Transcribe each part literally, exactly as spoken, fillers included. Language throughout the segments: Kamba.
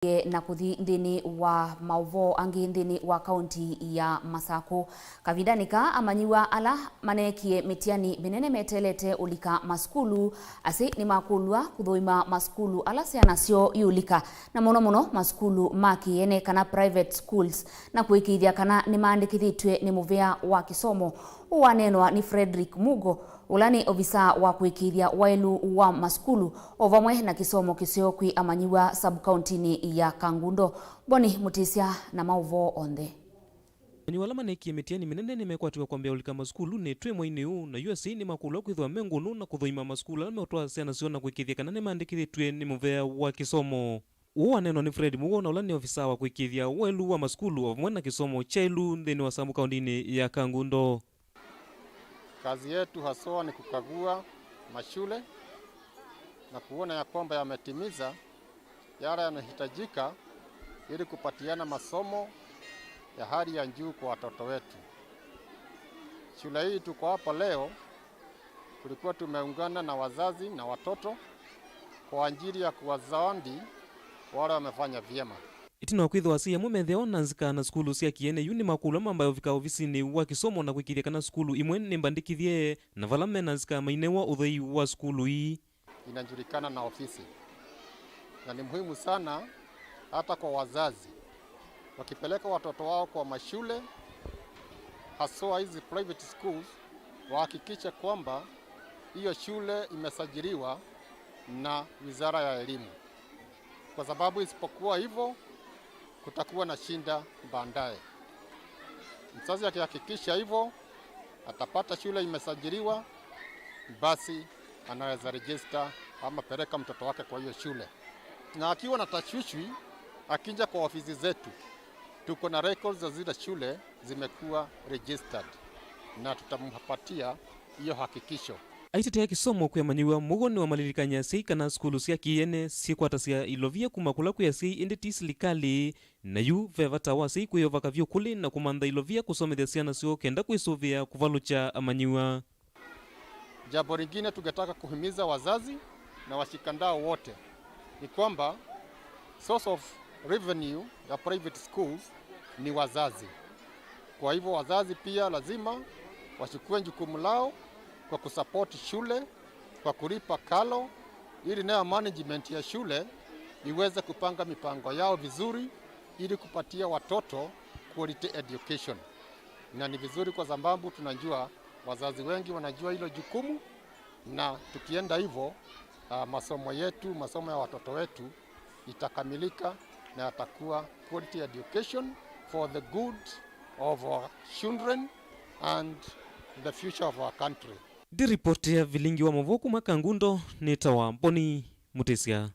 Ye na kũthi nthĩnĩ wa maũvoo angĩ nthĩnĩ wa kaunti ya Masakũ. Kavindanĩ kaa, amanyĩw'a ala maneekie mĩtiani mĩnene meteelete ũlika masukulu. Asyai nĩmakũlw'a kũthũima masukulu ala syana syoo iũlika, na mũno mũno masukulu ma kĩene kana private schools, na kũĩkĩĩthya kana nĩmaandĩkĩthĩtw'e nĩ mũvea wa kĩsomo. Ũũ waneenwa nĩ Frederick Mugo, ũla nĩ ovisaa wa kũĩkĩĩthya waĩlu wa masukulu o vamwe na kĩsomo kĩseo kwĩ amanyĩw'a sub-kauntinĩ ya Kangundo. Boni Mũtĩsya na maũvoo onthe. Amanyĩw'a ala maneekie mĩtiani mĩnene nĩmekwatiwa kwambĩĩa ũlika masukulunĩ twĩ mweinĩ ũũ, na yu asyai nĩmakũlw'a kwĩthĩwa me ngũlũ na kũthũima masukulu ala meũtwaa syana syoo na kũĩkĩĩthya kana nĩmaandĩkĩthĩtw'e nĩ mũvea wa kĩsomo. Ũũ waneenwa nĩ Fred Mugo, na ũla nĩ ovisaa wa kũĩkĩĩthya waĩlu wa masukulu o vamwe na kĩsomo kyaĩlu nthĩnĩ wa sub-kauntinĩ ya Kangundo. Kazi yetu haswa ni kukagua mashule na kuona ya kwamba yametimiza yale yanahitajika ili kupatiana masomo ya hali ya juu kwa watoto wetu. Shule hii tuko hapa leo, tulikuwa tumeungana na wazazi na watoto kwa ajili ya kuwazawadi wale wamefanya vyema. Ĩtina wa kwĩthĩwa asyai amwe methĩawa na nzika na sukulu sya kĩene, yu nĩmakũlw'a mambae ũvika ovisinĩ wa kĩsomo na kũĩkĩĩthya kana sukulu imwe nĩmbandĩkĩthye, na vala me na nzika mainewa ũthei wa sukulu ii. Inajulikana na ofisi, na ni muhimu sana hata kwa wazazi wakipeleka watoto wao kwa mashule, haswa hizi private schools, wahakikishe kwamba hiyo shule imesajiliwa na Wizara ya Elimu, kwa sababu isipokuwa hivyo, kutakuwa na shida baadaye. Mzazi akihakikisha hivyo, atapata shule imesajiliwa, basi anaweza register ama peleka mtoto wake kwa hiyo shule. Na akiwa na tashwishwi, akija kwa ofisi zetu, tuko na records za zile shule zimekuwa registered, na tutampatia hiyo hakikisho. Aitetea kĩsomo kwĩ amanyĩw'a, Mugo nĩwamalilikany'a asyai kana sukulu sya kĩene syĩkwatasya ilovia kuma kũla kwĩ asyai ĩndĩ ti silikalĩ, na yu ve vata wa asyai kwĩyova kavyũ kũlĩ na kũmantha ilovia kũsomethya syana syoo kenda kwĩsũvĩa kũvalũkya amanyĩw'a. Jambo lingine tungetaka kuhimiza wazazi na washikadau wote ni kwamba source of revenue ya private schools ni wazazi. Kwa hivyo wazazi pia lazima wachukue jukumu lao kwa kusupport shule, kwa kulipa karo, ili nayo management ya shule iweze kupanga mipango yao vizuri ili kupatia watoto quality education. Na ni vizuri kwa sababu tunajua wazazi wengi wanajua hilo jukumu, na tukienda hivyo, ah, masomo yetu, masomo ya watoto wetu itakamilika na yatakuwa quality education for the good of our children and the future of our country. Ndĩ ripoti ya vilingi wa maũvoo kuma Kangundo, nĩtawa Boni Mũtĩsya.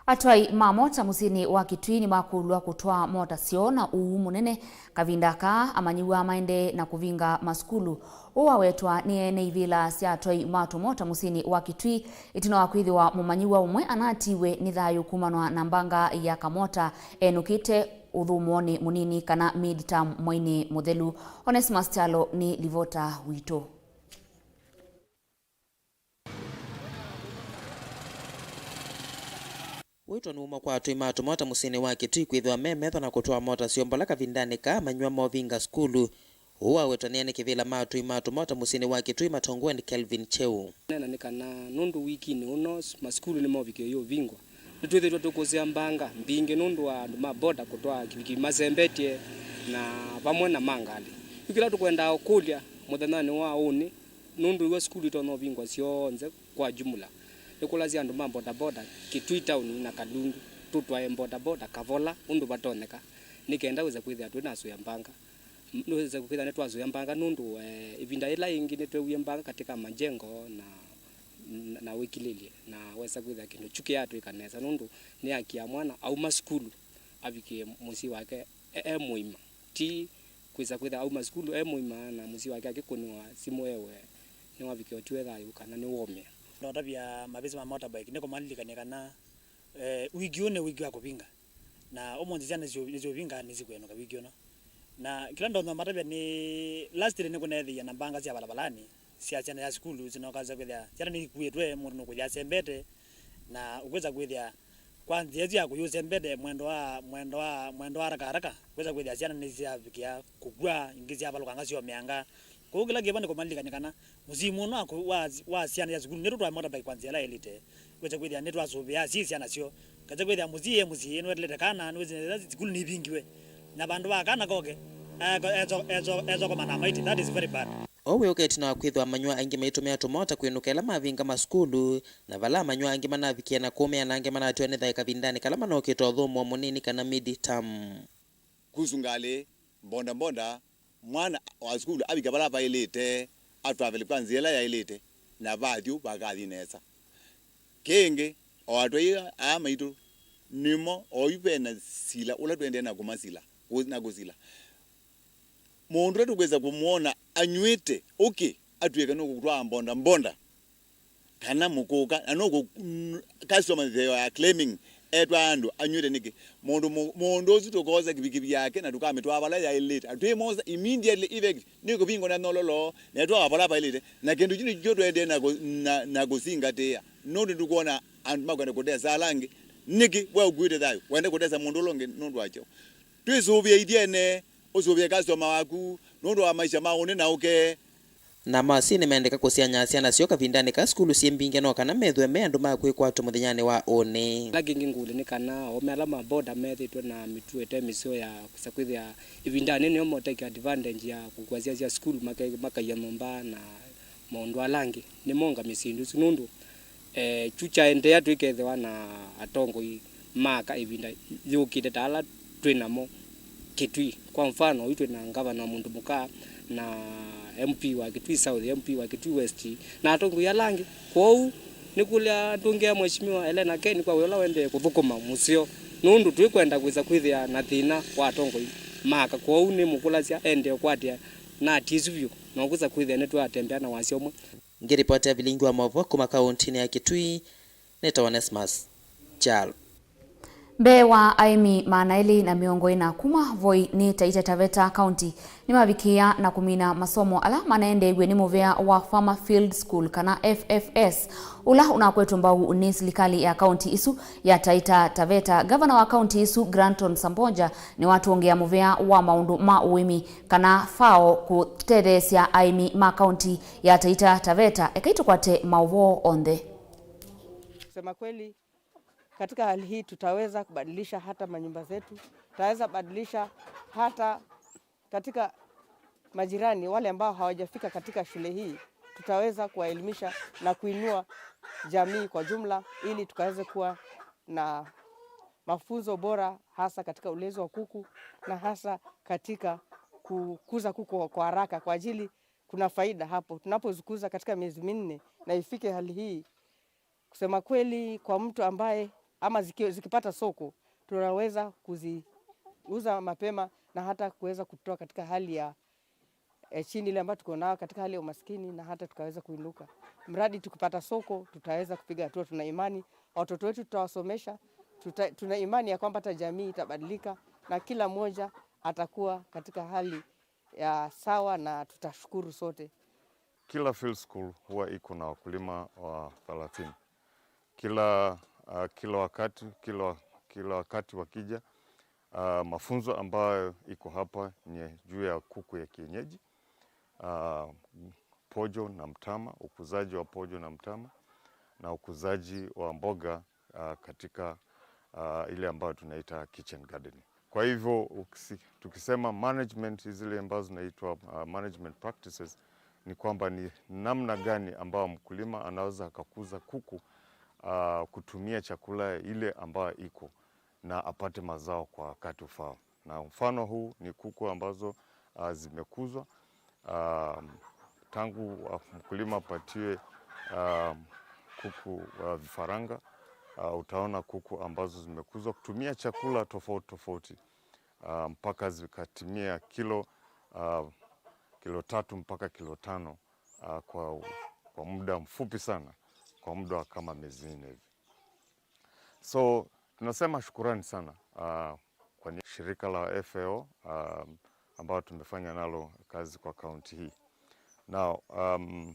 Atwai ma mota mũsyĩnĩ wa Kitui nĩmakũlw'a kũtwaa mota syoo na ũuu mũnene. Kavinda kaa, amanyĩw'a maendee na kũvinga masukulu. Ũũ wawetwa nĩ ene ivĩla sya atwai ma tũmota mũsyĩnĩ wa Kitui, ĩtina wa kwĩthĩwa mũmanyĩw'a ũmwe anatiwe nĩ thayũ kumanwa na mbanga ya kamota enũkĩte ũthũmũonĩ mũnini kana midterm mwainĩ mũthelu. Onesmus Kyalo nĩ livota witũ. Ũitwa nĩ uma kwa atwai ma tũmota mũsyĩnĩ wa Kitui kwĩthĩwa me metho na kũtwaa mota syoo mbola kavindanĩ kaa amanyĩw'a movinga sukulu. Ũu wawetwa nĩ ene kĩvĩla ma atwai ma tũmota mũsyĩnĩ wa Kitui matongoew'e nĩ Kelvin Cheu. Nena nĩ kana nũndũ wikinĩ ũno s-, masukulu nĩmovikie ũyũvingwa, nĩtwĩthĩtwe tũkũsĩa mbanga mbingĩ nũndũ wa andũ ma boda kũtwaa kivikivi masembetye na vamwe na ma ngalĩ. Yu kĩla tũkwendaa ũkũlya mũthenyanĩ wa ũnĩ, nũndũ iwa sukulu itonya ũvingwa syonthe kwa jumla, nĩkũlasya andũ ma bodaboda Kitui taoni na Kalundu tũtwae bodaboda kavola ũndũ vatonyeka, nĩ kenda wĩse kwĩthĩa twĩnasũĩa mbanga. Nĩwĩse kwĩthĩa nĩtwasũĩa mbanga nũndũ, eh, ĩvinda yĩla yĩngĩ nĩtweewie mbanga katĩ ka majengo na, na, na wĩkilĩlye, na wesa kwĩthĩa kĩndũ kyu kĩyatwĩka nesa nũndũ nĩyakia mwana auma sukulu avikĩe mũsyĩ wake e, e mũima. Ti kwĩsa kwĩtha auma sukulu e mũima na mũsyĩ wake akĩkũnĩwa simũ ewe nĩwavikĩa ũtiwe thayũ kana nĩwomĩa. Ndatavya mavĩsĩ ma motorbike nĩ kũmalilikany'a kana, eh, wiki ũũ nĩ wiki wa kũvinga. Na ũmũnthĩ syana nĩsyũ-, nĩsyũvinga nĩsikwenũka wiki ũno. Na kĩla ndonya matavya nĩ lastly nĩkũneethĩie na mbanga sya valavalani sya syana ya sukulu sinoka kwĩthĩa syana nĩikuĩtwe, mũndũ nũkwĩthĩa asembete, na ũkwĩsa kwĩthĩa Kwa nzĩa ĩsu ya kũyũsya mbete mwendo wa, mwendo wa, mwendo wa haraka haraka, kwĩsa kwĩthĩa syana nĩsyavikĩa kũkw'a, ingĩ syavalũkanga syomĩanga. Kwoou kĩla kĩvo nĩ kũmalilikany'a kana mũsyĩ mũno wa kũ-, wa, wa syana sya sukulu nĩtũ twa motorbike kwa nzĩa ĩla ĩlĩte. Kwĩsa kwĩthĩa nĩtwasũvĩaa syĩ syana syoo. Kesa kwĩthĩa mũsyĩ e mũsyĩ nĩwetelete kana nĩwĩsĩ nesa sukulu nĩivingiwe. Na vandũ va kana koke, eko-, eso-, eso-, esokoma na maiti. That is very bad. Ũu wĩ ũketi na kwĩthwa amanywa aingĩ maitũmĩa tũmota kwĩnũka ĩla mavinga masukulu, na vala amanywa angĩ manavikie na kũmĩa na angĩ manatw'a nĩ thaĩ kavindanĩ kala manokĩte ũthũmũo mũnini kana mid term. Kuhusu ngalĩ, mbondambonda, mwana wa sukulu avika vala vaĩlĩte, atwavele kwa nzĩa ĩla yaĩlĩte, na vathi ũu vakathi nesa. Kĩngĩ, o atwai aa maitũ, nĩmo oyu ve na sila ũla tũendee na kũmasila, kũ-, na kũsila. Mũndũ ũla tũkwĩsa kũmwona anyw'ĩte ũkĩ atw'ĩka nũkũtwaa mbondambonda, kana mũkũka, na nũkũ-, n-, customer they are claiming etwa andũ anyw'ĩte nĩkĩ? Mũndũ mũ-, mũndũ ũsu tũkosa kivikivi yake na tũkamĩtwaa vala yaĩlĩte. Atwĩmosa immediately effect, nĩkũvingwa na nyololo, na ĩtwawa vala vaĩlĩte. Na kĩndũ kyu nĩkyo tũendee na kũ-, na, na kũsingatĩĩa. Nũndũ nĩtũkwona andũ makwenda kũtesa ala angĩ. Nĩkĩ we ũkuĩte thayũ? Wende kũtesa mũndũ ũla ũngĩ nũndũ wa kyaũ? Twĩsũvĩe ithyene, ũsũvĩe customer waku, nũndũ wa maisha ma ũnĩ na ũke. Na asu nĩmendeka kũsiany'a syana syoo kavindanĩ ka sukulu syĩ mbingĩ no kana methĩwe me andũ ma kwĩkwatw'a mũthenyanĩ wa ũnĩ. Kĩla kĩngĩ ngũlye nĩ kana aũme ala ma boda methĩĩtwe na mĩtuo ĩte mĩseo ya kwĩsa kwĩthĩa ĩvindanĩ nĩo mo take advantage ya kũkua syana sya sukulu maka-, makaia nyũmba na maũndũ ala angĩ nĩmonga mĩsyĩnĩ ĩsu nũndũ Eh, kyu kyaendeea tũikethĩwa na atongoi ma aka ĩvinda yũkĩte ta ala twĩ namo Kitui. Kwa mfano, oyu twĩ na ngavana wa mũndũ mũka na M P wa Kitui South, M P wa Kitui West, na atongoi ala angĩ. Kwoou, nĩkũlya ndũngĩa Mheshimiwa Elena Ken kwa wĩa ũla wendee kũthũkũma mũseo, nũndũ twĩkwenda kwĩsa kwĩthĩa na thĩna wa atongoi ma aka. Kwoou nĩmũkũlasya endee kũatĩĩa na ati ĩsu vyũ, na ũkwĩsa kwĩthĩa nĩtwatembea na wasya ũmwe. Ngĩripotĩa vilingi wa maũvoo kuma kaũntinĩ ya Kitui, nĩtawa Onesmus Kyalo. Mbee wa aĩmi maana elĩ na mĩongo ĩna kuma Voi nĩ Taita Taveta County nĩmavikĩĩa na kũmina masomo ala manaendeew'e nĩ mũvĩa wa Farmer Field School kana F F S, ũla ũnakwetwe mbau nĩ silikalĩ ya kaũnti ĩsu ya Taita Taveta. Ngavana wa kaũnti ĩsu, Granton Samboja, nĩwatũngĩa mũvĩa wa maũndũ ma ũĩmi kana FAO kũtetheesya aĩmi ma kaũnti ya Taita Taveta. Ekai tũkwate maũvoo onthe. Kusema kweli, katika hali hii tutaweza kubadilisha hata manyumba zetu, tutaweza badilisha hata katika majirani wale ambao hawajafika katika shule hii, tutaweza kuwaelimisha na kuinua jamii kwa jumla, ili tukaweze kuwa na mafunzo bora, hasa katika ulezi wa kuku na hasa katika kukuza kuku kwa haraka, kwa ajili kuna faida hapo. Tunapozikuza katika miezi minne na ifike hali hii, kusema kweli, kwa mtu ambaye, ama ziki-, zikipata soko, tunaweza kuziuza mapema na hata kuweza kutoa katika hali ya, eh, chini ile ambayo tuko nayo, katika hali ya umaskini, na hata tukaweza kuinuka. Mradi tukipata soko, tutaweza kupiga hatua. Tuna imani watoto wetu tutawasomesha, tuta-, tuna imani ya kwamba hata jamii itabadilika na kila mmoja atakuwa katika hali ya sawa na tutashukuru sote. Kila field school huwa iko na wakulima wa thelathini. Kila, ah, kila wakati, kila, kila wakati wakija, ah, mafunzo ambayo iko hapa ni juu ya kuku ya kienyeji, ah, pojo na mtama, ukuzaji wa pojo na mtama, na ukuzaji wa mboga, ah, katika, ah, ile ambayo tunaita kitchen gardening. Kwa hivyo, ukisi-, tukisema management, zile ambazo zinaitwa, ah, management practices, ni kwamba ni namna gani ambayo mkulima anaweza akakuza kuku, ah, kutumia chakula ile ambayo iko na apate mazao kwa wakati ufao. Na mfano huu ni kuku ambazo, ah, zimekuzwa, ah, tangu, ah, mkulima apatiwe, ah, kuku wa vifaranga, ah, utaona kuku ambazo zimekuzwa kutumia chakula tofauti tofauti, ah, mpaka zikatimia kilo, ah, kilo tatu mpaka kilo tano, ah, kwa, kwa muda mfupi sana, kwa muda wa kama miezi nne hivi. So, tunasema shukurani sana, ah, kwa ni-, shirika la F A O, ah, ambao tumefanya nalo kazi kwa kaunti hii. Now, um,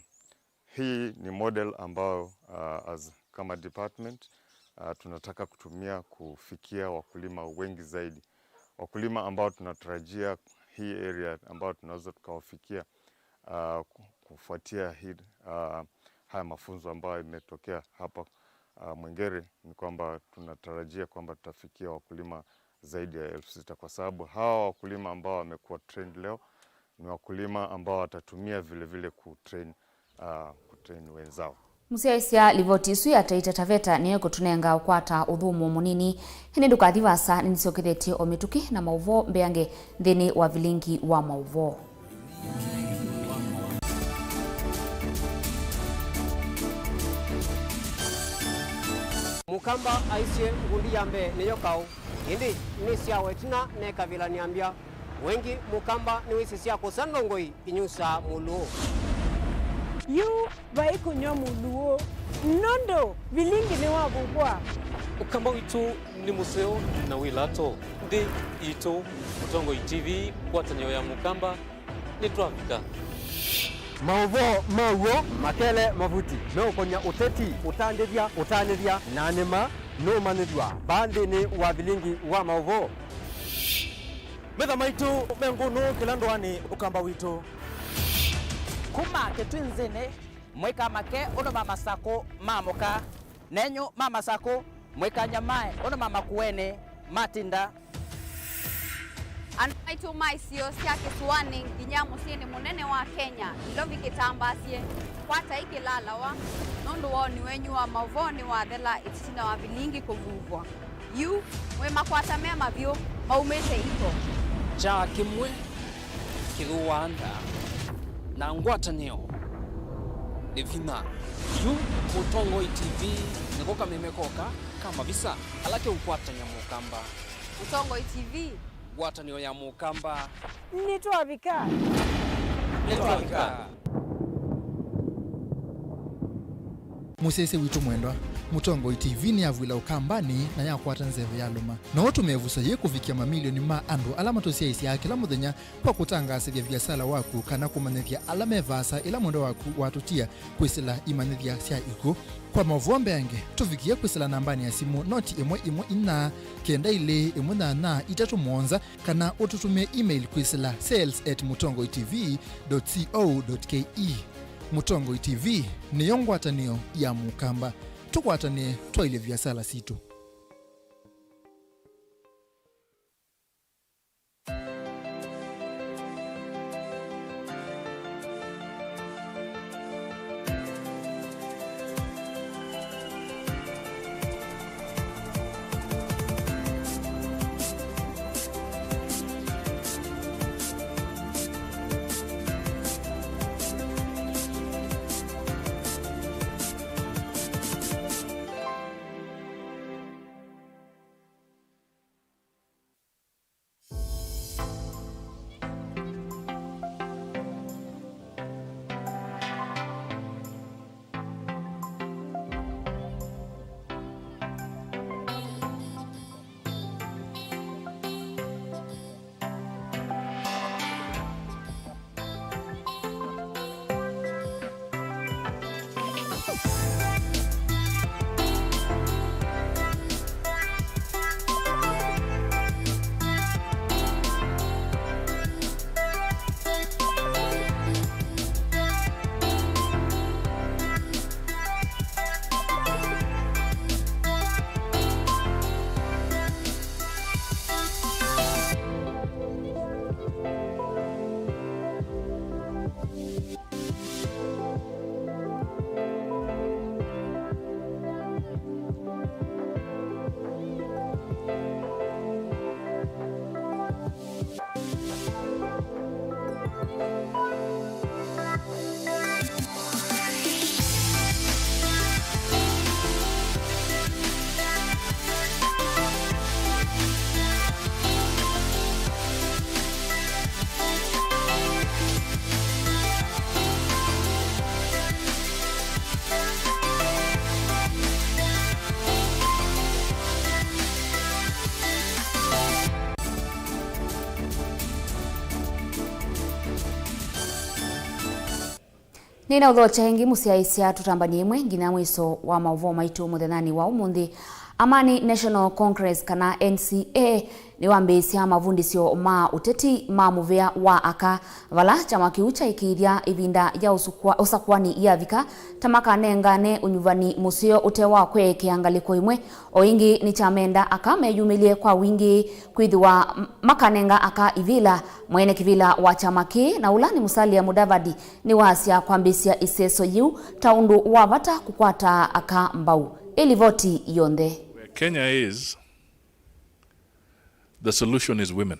hii ni model ambayo, ah, as, kama department, ah, tunataka kutumia kufikia wakulima wengi zaidi. Wakulima ambao tunatarajia hii area ambao tunaweza tukawafikia, ah, ku-, kufuatia hii, ah, haya mafunzo ambayo imetokea hapa, ah, Mwengere, ni kwamba tunatarajia kwamba tutafikia wakulima zaidi ya elfu sita, kwa sababu hawa wakulima ambao wamekuwa trained leo ni wakulima ambao watatumia vile vile kutrain, ah, kutrain wenzao. Mũsyaĩĩsya livoti ĩsu ya Taita Taveta nĩyo ĩkũtũnenga ũkwata ũthũmũo mũnini. Ĩndĩ ndũkathi vaasa, nĩnĩsyokethetye o mĩtũkĩ na maũvoo mbeange nthĩnĩ wa vilingi wa maũvoo. Mũkamba aisye, ngundi ya mbee nĩyo kaũ, ĩndĩ nĩsyawa ĩtina nekavĩla nĩambya. Wengĩ Mũkamba nĩwĩsĩ sya kũsa ndongoi inyusaa mũlũũ. Yu vai kũnyw'a mũlũũ, nũndũ vilingi nĩwavuvwa. Ũkamba witũ nĩ mũseo na wĩ lato. Nthĩ itũ, Mũtongoi T V, ngwatanĩo ya Mũkamba, nĩtwavika. Maũvoo ma w'o, makele mavuti, meũkony'a ũteti, ũtandĩthya, ũtanĩthya, na nĩma nũmanyĩthw'a vaa nthĩnĩ wa vilingi wa maũvoo. Metha maitũ me ngũnũ kĩla ndũanĩ Ũkamba witũ. Kuma Kĩtwinzĩnĩ, mwĩka make ũndũ ma Masakũ maamũka. Nenyu ma Masakũ, mwĩka nyamae ũndũ ma Makuenĩ matinda. Andũ maitũ ma isio sya kĩsũanĩ nginya mũsyĩnĩ mũnene wa Kenya, Nairobi kĩtambaasye, kwatai kĩlalawa, nũndũ woni wenyu wa maũvoo nĩwathela ĩtina wa vilingi kũvuvwa. Yu, mwĩ makwata me mavyũ, maumĩte iko. Kyaa kĩmwe kĩthũaa nda, na ngwatanĩo nĩ vinya. Yu, Mũtongoi T V nĩko kameme koka ka mavisa ala keũkwatany'a Mũkamba. Mũtongoi T V. Ngwatanĩo ya Mũkamba. Nĩtwavika. Nĩtwavika. Mũsyaĩĩsya witũ mwendwa, Mũtongoi T V nĩyavw'ĩla Ũkambanĩ na yakwata nzeve yalũma. No ũtũme ĩvuso yĩĩ kũvikĩa mamilioni ma andũ ala matũsyaĩĩsyaa kĩla mũthenya kwa kũtangaasĩthya viasala waku kana kũmanyĩthya ala me vaasa ĩla mwendwa waku watũtia kwĩsĩla imanyĩthya sya ikw'ũ. Kwa maũvoo mbeange, tũvikĩe kwĩsĩla nambanĩ ya simũ noti ĩmwe ĩmwe inya, kenda ilĩ, ĩmwe nyanya, itatũ mũonza, kana ũtũtũmĩe email kwĩsĩla sales at mũtongoi T V dot co dot K E. Mũtongoi T V nĩyo ngwatanĩo ya Mũkamba. Tũkwatanĩe twaĩlye viasala sitũ. Nĩnaũthokya ĩngĩ mũsyaĩĩsya, tũtambany'e ĩmwe nginya mwĩso wa maũvoo maitũ mũthenyanĩ wa ũmũnthĩ. Amani National Congress, kana N C A, nĩwambĩĩsya mavundĩsyo ma ũteti ma mũvĩa wa aka, vala kyama kĩu kyaĩkĩĩthya ĩvinda ya ũsukwa-, ũsakũani yavika, ta makanengane ũnyuvani mũseo ũte wa kweekea ngalĩko ĩmwe. O ĩngĩ, nĩkyamenda aka meyumĩlye kwa wingĩ kwĩthĩwa m-, makanenga aka ivĩla. Mwene kĩvĩla wa kyama kĩĩ, na ũla nĩ Musalia Mudavadi, nĩwasya kwambĩĩsya ĩseso yĩu ta ũndũ wa vata kũkwata aka mbau. Ĩ livoti yonthe. Where Kenya is, the solution is women.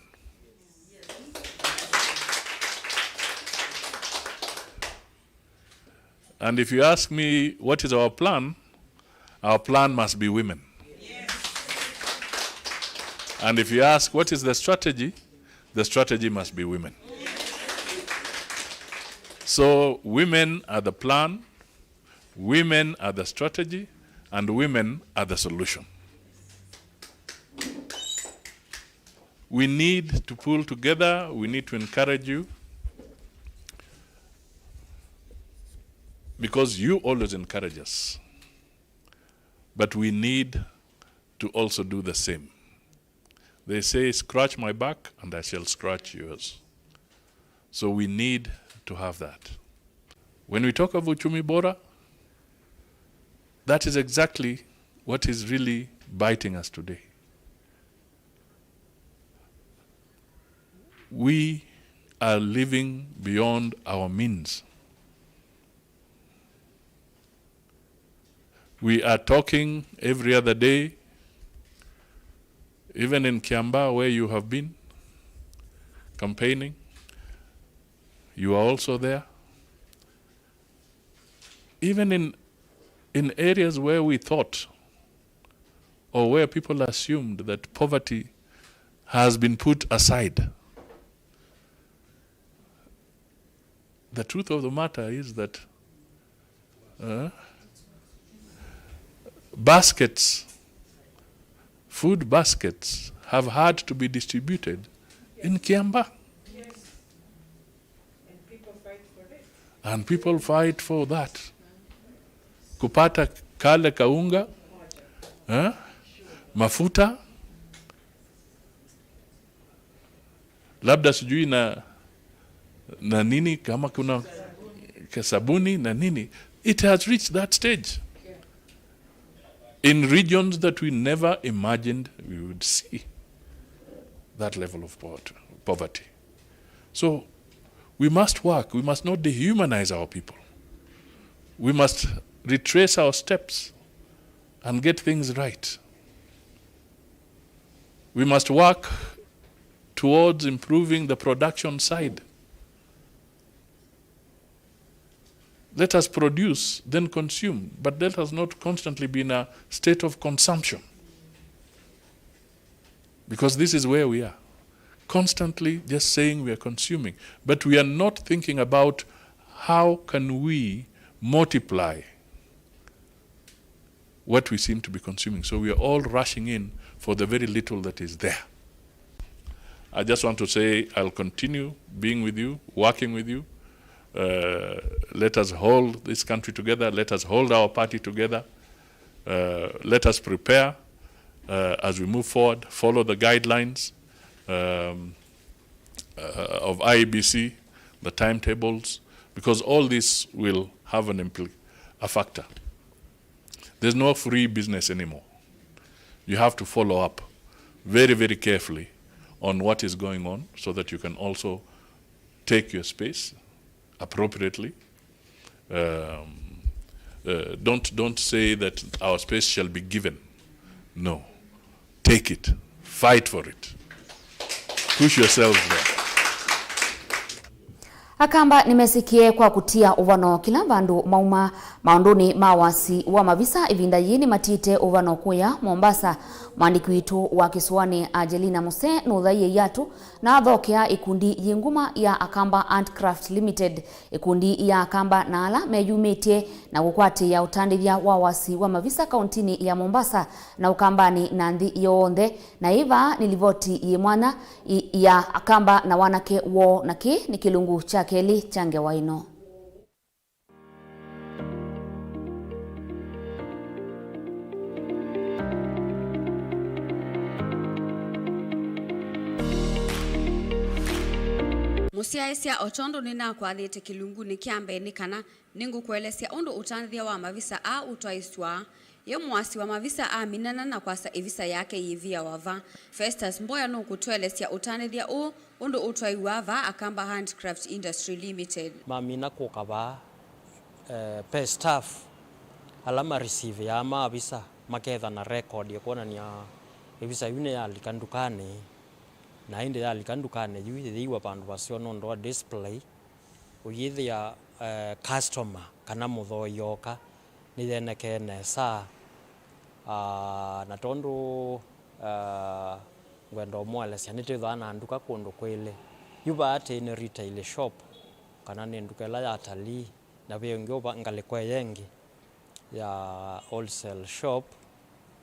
And if you ask me what is our plan, our plan must be women. And if you ask what is the strategy, the strategy must be women. So women are the plan, women are the strategy, and women are the solution. We need to pull together, we need to encourage you, because you always encourage us. But we need to also do the same. They say, "Scratch my back and I shall scratch yours." So we need to have that. When we talk of Uchumi Bora, that is exactly what is really biting us today. We are living beyond our means. We are talking every other day, even in Kiambaa where you have been campaigning, you are also there. Even in, in areas where we thought or where people assumed that poverty has been put aside, the truth of the matter is that, uh, baskets, food baskets have had to be distributed in Kiambaa. And people fight for that. Kupata kale kaunga, eh, mafuta, labda sijui na, na nini, kama kuna sabuni na nini. It has reached that stage in regions that we never imagined we would see that level of po-, poverty. So we must work. We must not dehumanize our people. We must retrace our steps and get things right. We must work towards improving the production side. Let us produce, then consume, but let us not constantly be in a state of consumption. Because this is where we are. Constantly just saying we are consuming, but we are not thinking about how can we multiply what we seem to be consuming. So we are all rushing in for the very little that is there. I just want to say I'll continue being with you, working with you. Uh, let us hold this country together. Let us hold our party together. Uh, let us prepare, uh, as we move forward, follow the guidelines, um, uh, of I E B C, the timetables, because all this will have an impli-, a factor. There's no free business anymore. You have to follow up very, very carefully on what is going on so that you can also take your space appropriately. Um, uh, don't, don't say that our space shall be given. No. Take it. Fight for it. Push yourselves there. Akamba nĩmesĩkĩe kwa kũtia ũvano kĩla vandũ mauma. Maũndũnĩ ma wasi wa mavisa ĩvinda yĩĩ nĩmatiĩte ũvano kũya Mombasa. Mwandĩki witũ wa kĩsũanĩ Angelina Muse nũthaie iatũ na athokea ĩkundi yĩ nguma ya Akamba Handcraft Limited, ĩkundi ya Akamba na ala meyumĩtye na kũkwatĩĩa ũtandĩthya wa wasi wa mavisa kauntinĩ ya Mombasa na Ũkambanĩ na nthĩ yonthe. Na ĩĩ vaa nĩ livoti yĩ mwanya i-, ya Akamba na wanake woo, na kĩĩ nĩ kĩlungu kya kelĩ kya ngewa ĩno. Syaĩsya, o tondũ nĩnakwathĩte kĩlungunĩ kya mbee, nĩ kana nĩngũkũelesya ũndũ ũtanĩthya wa mavisa aa ũtwaĩsw'a. Yo mũasi wa mavisa aminana na kwasa ĩvisa yake yĩviawa va. Festus Mboya nũkũtũelesya ũtanĩthya ũũ ũndũ ũtwaiwa va Akamba Handcraft Industry Limited. Mamina kũka vaa, eh, pe staff ala ma receive ya mavisa maketha na record ya kwonania ĩvisa yu nĩyalika ndukanĩ, na ĩndĩ yalika ndukanĩ yu yĩthĩiwa vandũ vaseo nũndũ wa display. Ũyĩthĩa, eh, customer kana mũthoi yoka nĩyenekee nesa. Ah, na tondũ, ah, ngwenda ũmũelesya, nĩtwĩthĩawa na nduka kũndũ kwĩlĩ. Yu vaa tĩ nĩ retail shop, kana nĩ nduka ĩla ya atalii, na ve ũngĩ ũva ngalĩko ĩyo ĩngĩ ya wholesale shop,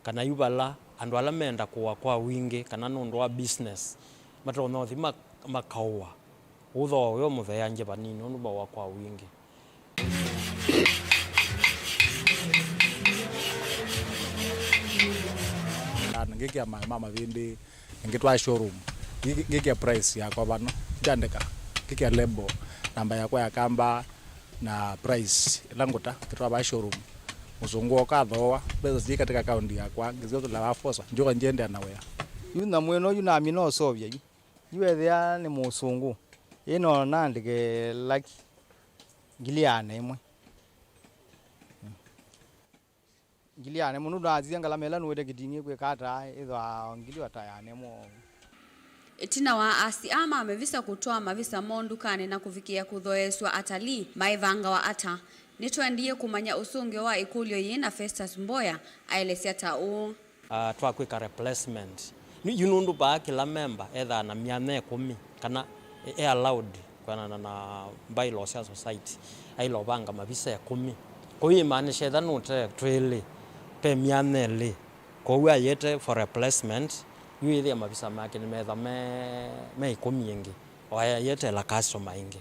kana yu vala andũ ala menda kũa kwa wingĩ kana nũndũ wa business matonya ũthi ma-, makaũa. Ũthooa ũyũ mũtheange vanini nũndũ maũa kwa wingĩ. Na ngĩkĩa maĩ ma mavĩndĩ, ngĩtwaa showroom, ngĩ-, ngĩkĩa price yakwa vano, ngĩandĩka, ngĩkĩa label, namba yakwa ya kamba, na price ĩla ngũta, ngĩtwaa vaa showroom. Mũsũngũ oka athooa, mbesa siĩ katika account yakwa, ngĩsyothela wa fosa, njoka njiendeea na wĩa. Yu nyamũ ĩno yu namina ũseũvya yu. Yu ethĩa nĩ mũsũngũ, ĩno naandĩke laki ngili ĩana ĩmwe. Ngili ĩana ĩmwe, nũndũ nasisya ngalama ĩla nũĩte kĩting'ĩ kwĩka ata, ĩthwa ngili o ta ĩana ĩmwe. Ĩtina wa aasi aa ma mavisa kũtwaa mavisa moo ndukanĩ na kũvikĩĩa kũthoeesw'a atalii, maĩvangawa ata? Nĩtwendie kũmanya ũsũngĩo wa ĩkũlyo yĩĩ, na Festus Mboya aelesya ta ũũ. Ah, twakwĩka replacement. Nĩ yu nũndũ vaa kĩla memba ethaa na myanya ĩkũmi, kana e, e allowed kũanana na bylaws sya society, aĩle ũvanga mavisa ĩkũmi. Kwoou yĩmaanisha ethwa nũte twĩlĩ, ve myanya ĩlĩ, kwoou ayĩte for replacement, yu yĩthĩa mavisa make nĩmetha me, me ĩkũmi ĩngĩ, o ayĩte ela customer ĩngĩ.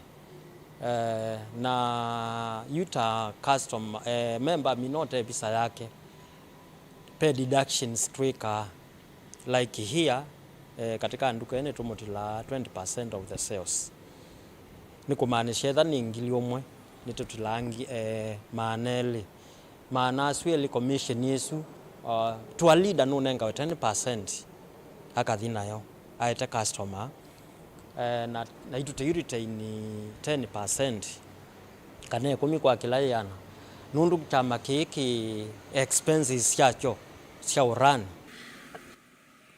Eh, na yu ta customer, eh, memba amina ũte visa yake, ve deductions twĩkaa. Like here, eh, katika nduka ĩno nĩtũmũtilaa twenty percent of the sales. Nĩ kũmaanisha ethwa nĩ ngili ũmwe, nĩtũtilaa ngi-, eh, maana elĩ. Maana asu elĩ commission ĩsu, uh, to a leader nũnengawe ten percent akathi nayo, aete customer. Eh, na, na itũ tũi retain ten percent, kana ĩkũmi kwa kĩla ĩana, nũndũ kyama kĩĩ kĩ expenses syakyo sya ũrani.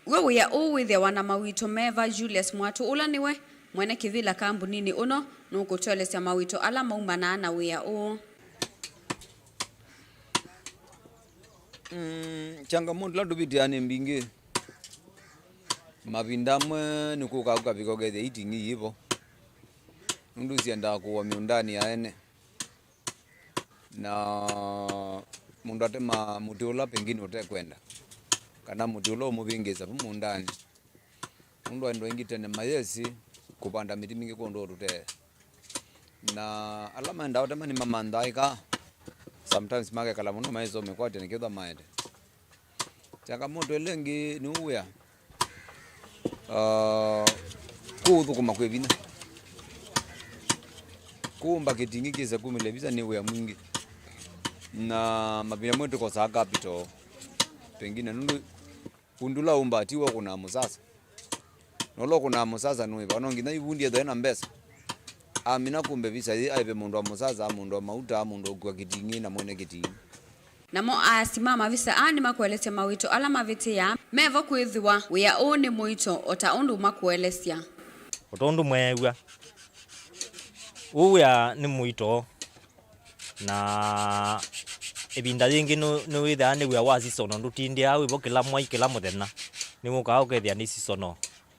We wĩa ũũ wĩthĩawa na mawĩto meva? Julius Mwatũ, ũla nĩwe mwene kĩvĩla kambuninĩ ũno, nũkũtũelesya mawĩto ala maumanaa na wĩa ũũ. Mm, changamoto ila tũvĩtĩaa nĩ mbingĩ. Mavinda amwe nĩkũkaa kũkavika ũkethĩa iting'ĩ yĩvo, nũndũ syendaa kũwa mĩũndanĩ ya ene, na mũndũ atemaa mũtĩ ũla pengine ũtekwenda, kana mũtĩ ũla ũmũvĩngĩĩsa vu mũũndanĩ. Nũndũ andũ aingĩ tene mayesĩ kũvanda mĩtĩ mingĩ kũndũ ũtũtee. Na ala maendaa ũtema nĩmamanthaa ĩka. Sometimes makekala mũno maĩsa ũmĩkwatya nĩkĩthwa maete. Changamoto ĩla ĩngĩ nĩ wĩa. Ah, kũu ũthũkũma kwĩ vinya. Kũũmba kĩting'ĩ kĩse kumĩle visa nĩ wĩa mwingĩ. Na mavinda amwe tũkosaa capital. Pengine nũndũ Fundi ũla ũmbaatiwe ũkũnaa mũsasa. Na ũla ũkũnaa mũsasa nũĩva, no nginya ivundi ethĩwe na mbesa. Amina kũmbe visa yĩ aĩve mũndũ wa mũsasa, mũndũ wa mauta, mũndũ wa ũkua kĩting'ĩ, na mwene kĩting'ĩ. Namo aasi ma mavisa aa nĩmakũelesya mawĩto ala mavĩtĩaa mevo kwĩthĩwa wĩa ũũ nĩ mũito, o ta ũndũ makũelesya. O tondũ mweew'a, ũũ wĩa nĩ mũito. Na ĩvinda yĩngĩ nũ-, nĩwĩthĩaa nĩ wĩa wa seasonal, ndũtindĩaa wĩvo kĩla mwai, kĩla mũthenya. Nĩwũkaa ũkethĩa nĩ seasonal.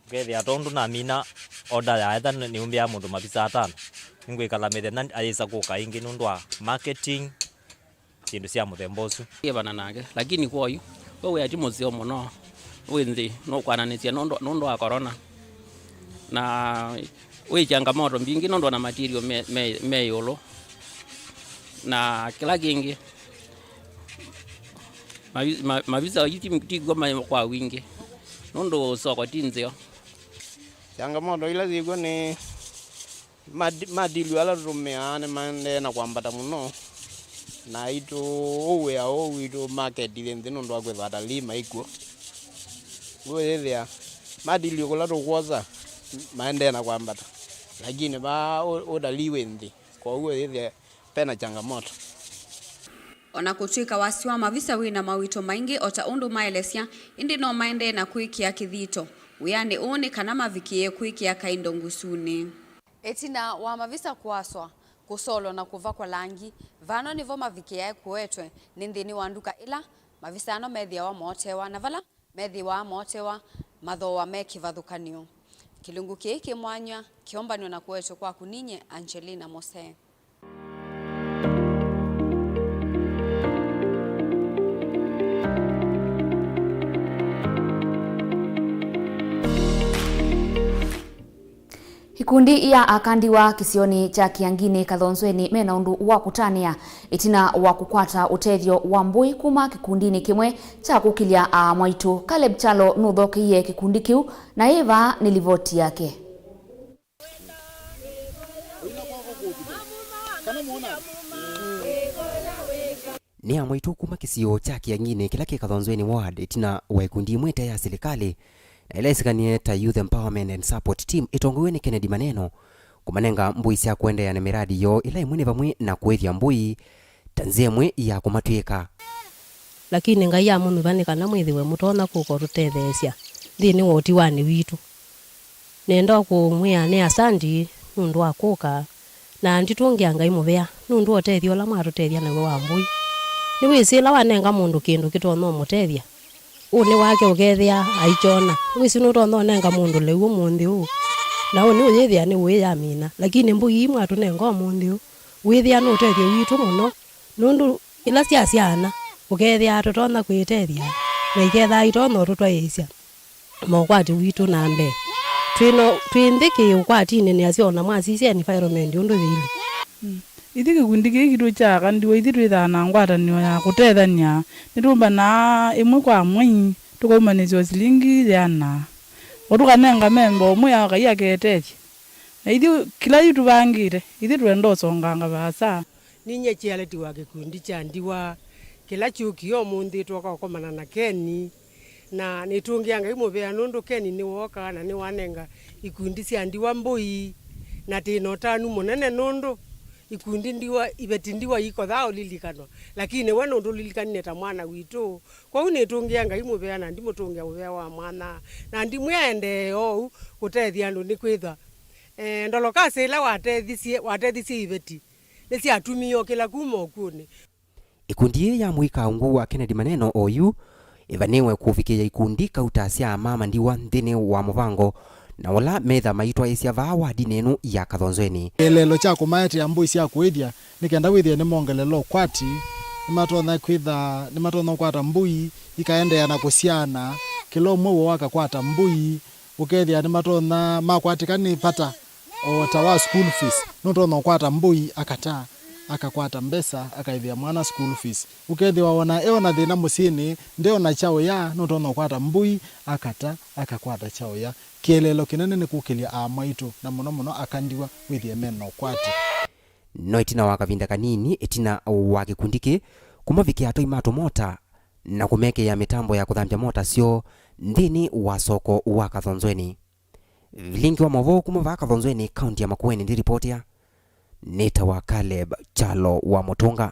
Ũkethĩa tondũ namina order yaetha nĩ-, nĩũmbĩaa mũndũ mavisa atano. Nĩngwĩkala mĩthenya ayĩsa kũka ĩngĩ nũndũ wa marketing, syĩndũ sya mũthemba ũsu. Ĩvana nake, lakini kwa oyu, we wĩa ti mũseo mũno. Wĩ nthĩ, nũkwananĩsya nũndũ, nũndũ wa corona. Na wĩ changamoto mbingĩ nũndũ ona material me, me, me ĩũlũ. Na kĩla kĩngĩ, mavi-, ma, mavisa oyu ti, ti kw'o me kwa wingĩ, nũndũ soko ti nzeo. Changamoto ila syĩkw'o nĩ Madi-, madilio ala tũtũmĩaa nĩmaendee na kwambata mũno, na aitũ ũũ wĩa ũũ witũ market yĩ nthĩ nũndũ wa kwĩthwa atalii maikw'o. Ũyĩthĩa madilio kũla tũkwosa maendee na kwambata, lakini vaa ũ-, ũtalii wĩ nthĩ, kwoou ũyĩthĩa pena changamoto. O na kũtw'ĩka wasya wa mavisa wĩ na mawĩto maingĩ o ta ũndũ maelesya, ĩndĩ no maendee na kwĩkĩa kĩthito wĩanĩ ũũ nĩ kana mavikĩe kwĩkĩa kaindo ngusunĩ. Ĩtina wa mavisa kũaswa, kũsolwa na kũvakwa langi, vano nĩvo mavikĩae kũetwe nĩ nthĩnĩ wa nduka ĩla mavisa ano methĩawa mootewa na vala methĩwa mootewa mathooa me kĩvathũkany'o. Kĩlungu kĩĩ kĩ mwanya kĩombanw'a na kũetwe kwaku ninyie Angelina Mose. Ikundi ya akandiwa kĩsionĩ kya Kĩanginĩ Kathonzweni mena ũndũ wa kũtanĩa ĩtina wa kũkwata ũtethyo wa mbũi kuma kĩkundinĩ kĩmwe kya kũkĩlya aa mwaitũ. Caleb Kyalo nũthokeie kĩkundi kĩu, na ĩ vaa nĩ livoti yake. Nĩ amwaitũ kuma kĩsio kya Kĩanginĩ kĩla kĩ Kathonzweni Ward, ĩtina wa ikundi imwe ite ya silikalĩ na ĩla ĩsikanie ta Youth Empowerment and Support Team ĩtongoew'e nĩ Kennedy Maneno, kũmanenga mbũi sya kũendeea na mĩradi yoo, ĩla ĩmwe nĩ vamwe na kũĩthya mbũi ta nzĩa ĩmwe ya kũmatw'ĩĩka. Lakini Ngai amũnyuva nĩ kana mwĩthĩwe mũtonya kũka ũtũtetheesya nthĩnĩ wa ũtiwanĩ witũ. Nenda kũmwĩa nĩ asanti nũndũ wa kũka, na nditũngĩa Ngai mũvea nũndũ wa ũtethyo ũla mwatũtethya naw'o wa mbũi. Nĩwĩsĩ ĩla wanenga mũndũ kĩndũ kĩtonya ũmũtethya, ũnĩ wake ũkethĩa aikyona. Wĩsĩ nũtonya ũnenga mũndũ lĩu ũmũnthĩ ũũ, na ũnĩ ũyĩthĩa nĩ ũĩ yamina, lakini mbũi ii mwatũnenga ũmũnthĩ ũũ wĩthĩa nĩ ũtethyo witũ mũno, nũndũ ĩla syasyaana, ũkethĩa tũtonya kwĩtethya, na ikethaa itonya ũtũtwaĩĩsya na ũkwati witũ na mbee. Twĩ no, twĩ nthĩ kĩ ũkwatinĩ nĩasya ona mwasisya environment ũndũ yĩilye. Mm. Ithyĩ kĩkundi kĩĩ kitũ kya akandiwa, ithyĩ twĩthaa na ngwatanĩo ya kũtethany'a. Nĩtũmbanaa ĩmwe kwa mwei, tũkaumanĩsya o silingi yĩana. O tũkanenga memba ũmwe akai aketethye. Na ithyĩ, kĩla yu tũvangĩte, ithyĩ twenda ũsonganga vaasa. Ninyie chialeti wa kĩkundi kya ndiwa kĩla kyũkie ũmũnthĩ, twoka ũkomana na Keni, na nĩtũngĩa Ngai mũvea nũndũ Keni nĩwooka na nĩwanenga ikundi sya ndiwa mbũi, na tĩ na ũtanu mũnene nũndũ ikundi ndiwa, iveti ndiwa ikothaa ũlilikanwa, lakini we nũtũlilikanile ta mwana witũ. Kwoou nĩtũngĩa Ngai mũvea, na ndimũtũngĩa mũvea wa mwanya, na ndimwĩa aendee oou kũtethya andũ, nĩkwĩthwa, eh, ndolokasi ĩla watethisye, watethisye iveti nĩsyatumie ũkĩla kuma ũkw'ũnĩ. Ikundi yĩĩ ya mũika ungu wa Kennedy Maneno oyu ĩvanĩwe kũvikĩĩa ikundi kauta sya amama ndiwa nthĩnĩ wa mũvango na ũla metha maitwaĩĩsya vaa wadinĩ ĩno ya Kathonzweni. Kĩeleelo kya kũmaetea mbũi sya kũĩthya nĩ kenda wĩthĩe nĩmongelela ũkwati, nĩmatonya kwĩtha, nĩmatonya ũkwata mbũi ikaendeea na kũsyaana, kĩla ũmwe woo akakwata mbũi, ũkethĩa nĩmatonya makwatĩka nĩ vata o ta wa school fees, nũtonya ũkwata mbũi akata, akakwata mbesa akaĩvĩa mwana school fees. Ũkethĩwa ona eona thĩna mũsyĩnĩ, ndeona kyaũya, nũtonya ũkwata mbũi akata, akakwata kyaũya. Kĩeleelo kĩnene nĩ kũkĩlya aa mwaitũ, na mũno mũno akandiwa, wĩthĩe mena ũkwati. No ĩtina wa kavinda kanini ĩtina wa kĩkundi kĩĩ kũmavikĩa atoi ma tũmota na kũmekĩĩa mĩtambo ya kũthambya mota syoo nthĩnĩ wa soko wa Kathonzweni. Vilingi wa maũvoo kuma vaa Kathonzweni, kaunti ya Makueni, ndĩripotĩa nĩtawa Caleb Kyalo wa Mũtũnga.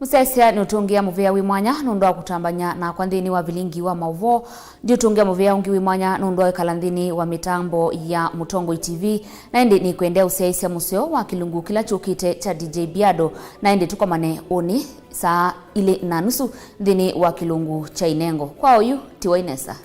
Mũsyaĩĩsya nĩũtũngĩa mũvea wĩ mwanya nũndũ wa kũtambany'a nakwa nthĩnĩ wa vilingi wa maũvoo. Ndiũtũngĩa mũvea ũngĩ wĩ mwanya nũndũ wa kwĩkala nthĩnĩ wa mĩtambo ya Mũtongoi T V, na ĩndĩ nĩkwendea ũsyaĩĩsya mũseo wa kĩlungu kĩla kyũkĩte kya D J Biado, na ĩndĩ tũkomane ũnĩ saa ilĩ na nusu nthĩnĩ wa kĩlungu kya Inengo. Kwa oyu, tiwa inesa.